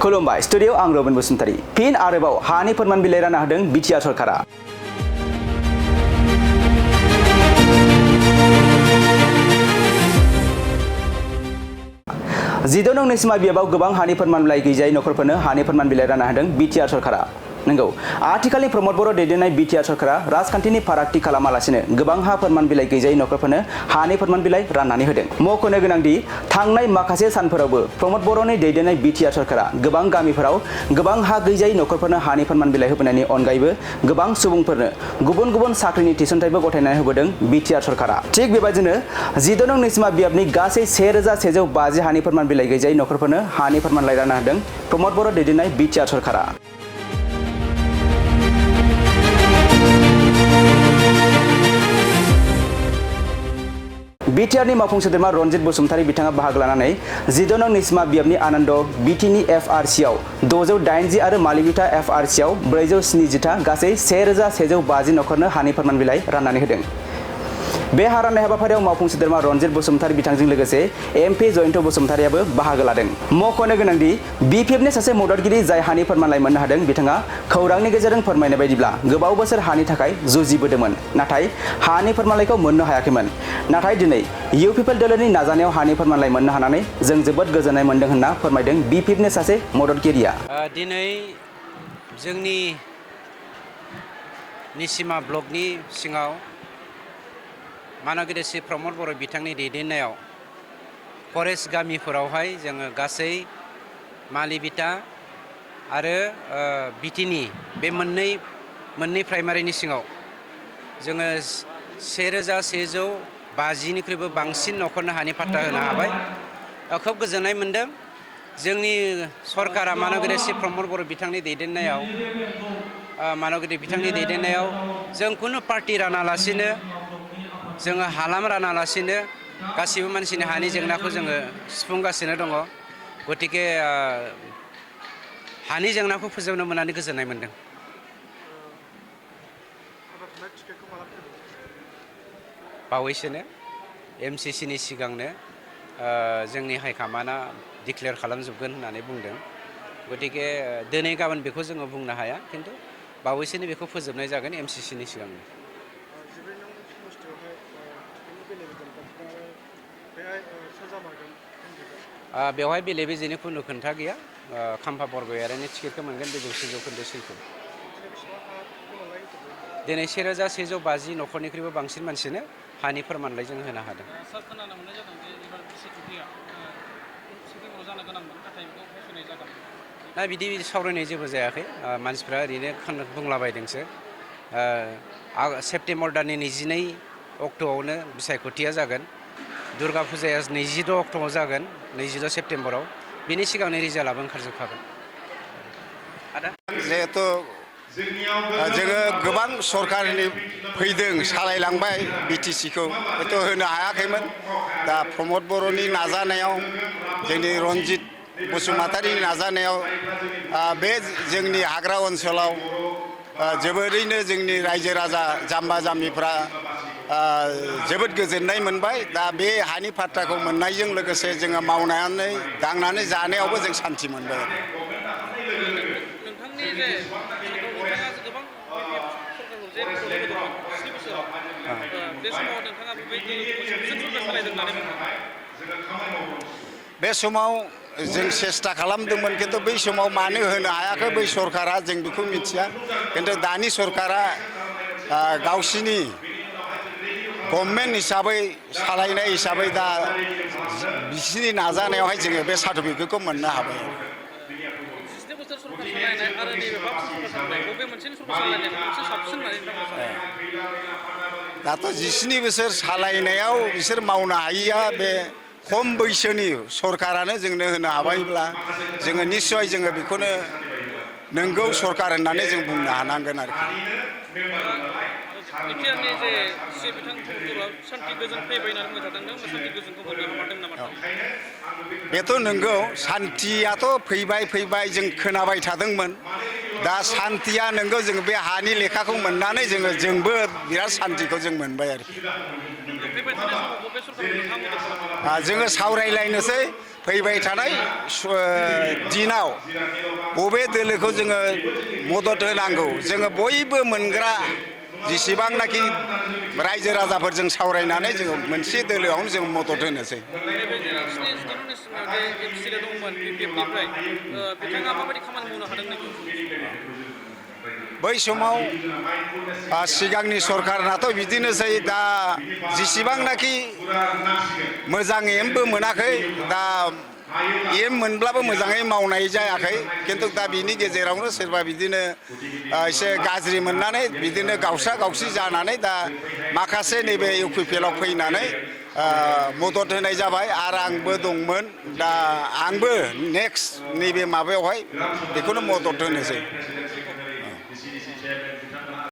खुलुमबाय स्टुडियो आं रबिन बसुमतारी फिन आरोबाव हानि फोरमान बिलाइ रानना होदों बिटिआर सरकारा जिद' नं नैजिमा बियाबाव गोबां हानि फोरमान बिलाइ गैजायै नखरफोरनो हानि फोरमान बिलाइ रानना होदों बिटिआर सरकारा नंगौ आथिखालनि प्रमद बर' दैदेननाय बिटिआर सरकारा राजखान्थिनि फारागथि खालामालासिनो गोबां हा फोरमान बिलाइ गैजायै नखरफोरनो हानि फोरमान बिलाइ राननानै होदों मख'नो गोनांदि थांनाय माखासे सानफोरावबो प्रमद बर'नि दैदेननाय बिटिआर सरकारा गोबां गामिफोराव गोबां हा गैजायै नखरफोरनो हानि फोरमान बिलाइ होबोनायनि अनगायैबो गोबां सुबुंफोरनो गुबुन गुबुन साख्रिनि थिसनथाइबो गथायनानै होबोदों बिटिआर सरकारा थिग बेबायदिनो जिद' नं नैजिमा बियाबनि गासै 1150 हानि फोरमान बिलाइ गैजायै नखरफोरनो हानि फोरमानलाइ रानना होदों प्रमद बर' दैदेननाय बिटिआर सरकारा बिटिआरनि मावफुं सोद्रोमा रनजित बसुमतारी बिथाङा बाहागो लानानै जिद' नं नैजिमा बियाबनि आनन्द बिटिनि एफआरसिआव 680 आरो मालिबिटा एफआरसिआव 470 गासै 1150 नखरनो हानि फोरमान बिलाइ राननानै होदों बे हा राननाय हाबाफारियाव मावफुं सोद्रोमा रनजित बसुमतारी बिथांजों लोगोसे एमपि जयन्त बसुमतारीयाबो बाहागो लादों मख'नो गोनांदि बिपिएफनि सासे मददगिरि जाय हानि फोरमानलाइ मोननो हादों बिथाङा खौरांनि गेजेरजों फोरमायनाय बायदिब्ला गोबाव बोसोर हानि थाखाय जुजिबोदोंमोन नाथाय हानि फोरमानलाइखौ मोननो हायाखैमोन नाथाय दिनै इउपिपिएल दोलोनि नाजानायाव हानि फोरमानलाइ मोननो हानानै जों जोबोद गोजोननाय मोनदों होनना फोरमायदों बिपिएफनि सासे मददगिरिया दिनै जोंनि निसिमा ब्लकनि सिङाव मानगेदेसि प्रमद बर' बिथांनि दैदेननायाव फरेस्ट गामिफोरावहाय जोङो गासै मालिबिटा आरो बिटिनि बे मोननै प्राइमारिनि सिङाव जोङो 1150निख्रुइबो बांसिन नखरनो हानि फाट्टा होनो हाबाय खोब गोजोननाय मोनदों जोंनि सरकारा मानगेदेसि प्रमद बर' बिथांनि दैदेननायाव जों खुनु पार्टि रानालासिनो जोङो हालाम रानालासिनो गासिबो मानसिनि हानि जेंनाखौ जोङो सुफुंगासिनो दङ गतिके हानि जेंनाखौ फोजोबनो मोननानै गोजोननाय मोनदों बावैसोनो एमसिसिनि सिगांनो जोंनि हाइकामान्डआ डिक्लेयार खालामजोबगोन होननानै बुंदों गतिके दिनै गाबोन बेखौ जोङो बुंनो हाया खिन्थु बावैसोनो बेखौ फोजोबनाय जागोन एमसिसिनि सिगांनो बेवहाय बेले बेजेनि खुनु खोथा गैया खाम्फा बरगयारिनि टिकेटखौ मोनगोन बे 100% सैथो दिनै 1150 नखरनिख्रुइबो बांसिन मानसिनो हानि फोरमानलाइ जों होनो हादों ना बिदि सावरायनाय जेबो जायाखै मानसिफ्रा ओरैनो बुंलाबायदोंसो सेप्तेम्बर दाननि 22 अक्ट'आवनो बिसायख'थिया जागोन दुर्गा फुजाया 26 अक्ट'आव जागोन 26 सेप्तेम्बराव बिनि सिगांनो रिजाल्टआबो ओंखारजोबखागोन जिहेतु जोङो गोबां सरकारनि फैदों सालायलांबाय बिटिसिखौ हयथ' होनो हायाखैमोन दा प्रमद बर'नि नाजानायाव जोंनि रनजित बसुमतारीनि नाजानायाव बे जोंनि हाग्रा ओनसोलाव जोबोरैनो जोंनि रायजो राजा जाम्बा जाम्बिफ्रा जोबोद गोजोननाय मोनबाय दा बे हानि फाट्टाखौ मोननायजों लोगोसे जोङो मावनानै दांनानै जानायावबो जों सान्थि मोनबाय बे समाव जों सेस्था खालामदोंमोन खिन्थु बै समाव मानो होनो हायाखै बै सरकारा जों बेखौ मिथिया खिन्थु दानि सरकारा गावसिनि गभर्नमेन्ट हिसाबै सालायनाय हिसाबै दा बिसिनि नाजानायावहाय जोङो बे सार्टिफिकेटखौ मोननो हाबाय दाथ' 17 बोसोर सालायनायाव बिसोर मावनो हायिया बे खम बैसोनि सरकारानो जोंनो होनो हाबायब्ला जोङो निस्सय जोङो बेखौनो नंगौ सरकार होननानै जों बुंनो हानांगोन आरोखि बेथ' नंगौ सान्थियाथ' फैबाय जों खोनाबाय थादोंमोन दा सान्थिया नंगौ जों बे हानि लेखाखौ मोननानै जोंबो बिराद सान्थिखौ जों मोनबाय आरोखि जोङो सावरायलायनोसै फैबाय थानाय दिनाव बबे दोलोखौ जोङो मदद होनांगौ जोङो बयबो मोनग्रा जेसेबांनाखि रायजो राजाफोरजों सावरायनानै जोङो मोनसे दोलोआवनो जों मदद होनोसै। बै समाव सिगांनि सरकारनाथ' बिदिनोसै दा जेसेबांनाखि मोजां एमबो मोनाखै दा एम मोनब्लाबो मोजाङै मावनाय जायाखै खिन्थु दा बिनि गेजेरावनो सोरबा बिदिनो एसे गाज्रि मोननानै बिदिनो गावसा गावसि जानानै दा माखासे नैबे इउपिपिएलआव फैनानै मदद होनाय जाबाय आरो आंबो दंमोन दा आंबो नेक्स्ट नैबे माबायावहाय बेखौनो मदद होनोसै।